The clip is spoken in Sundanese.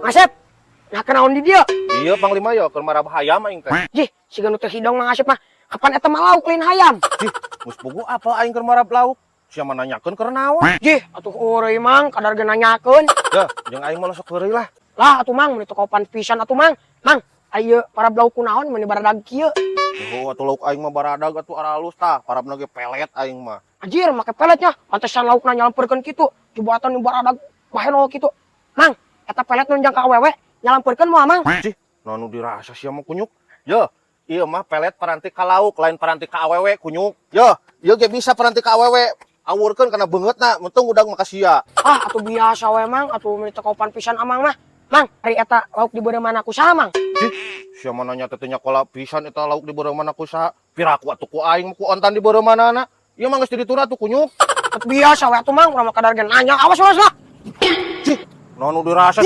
Asep, nah kenaon di dieu? Iya, Panglima, ya keur marab hayam aing teh. Jih, siga nu teu hidong Mang Asep mah. Kapan eta mah lauk, lain hayam? Jih, geus puguh apal aing keur marab lauk. Sia mah nanyakeun keur naon? Jih, atuh heureuy, Mang, kadar ge nanyakeun. Ya, jeung aing mah sok heureuy lah. Lah atuh, Mang, mun teu kaopan pisan atuh, Mang. Mang, ayo parab lauk kunaon meuni baradag kieu? Oh, atuh lauk aing mah baradag atuh aralus tah, parabna ge pelet aing mah. Anjir, make peletnya. Pantesan laukna nyalampeurkeun kitu. Jebatan nu baradag bahenol kitu. Mang, eta pelet nu jang ka awewe nyalampeurkeun moal, Mang? Cih, naon nu dirasa sia mah, kunyuk? Yo, ieu mah pelet paranti ka lauk, lain paranti ka awewe, kunyuk. Yo, ieu ge bisa paranti ka awewe. Awurkeun kana beungeutna, untung udah mah ka sia. Ah, atuh biasa we, Mang, atuh meuni teu kaopan pisan Amang mah. Mang, ari eta lauk dibeureumana ku saha, Mang? Cih, sia mah nanya teh teu nyakola pisan, eta lauk dibeureumana ku saha. Piraku atuh ku aing mah ku ontan dibeureumana. Ieu mah geus diditur atuh, kunyuk. Biasa we atuh, Mang, urang mah kadar ge nanya. Awas, awas lah. Cih, naon nu dirasa?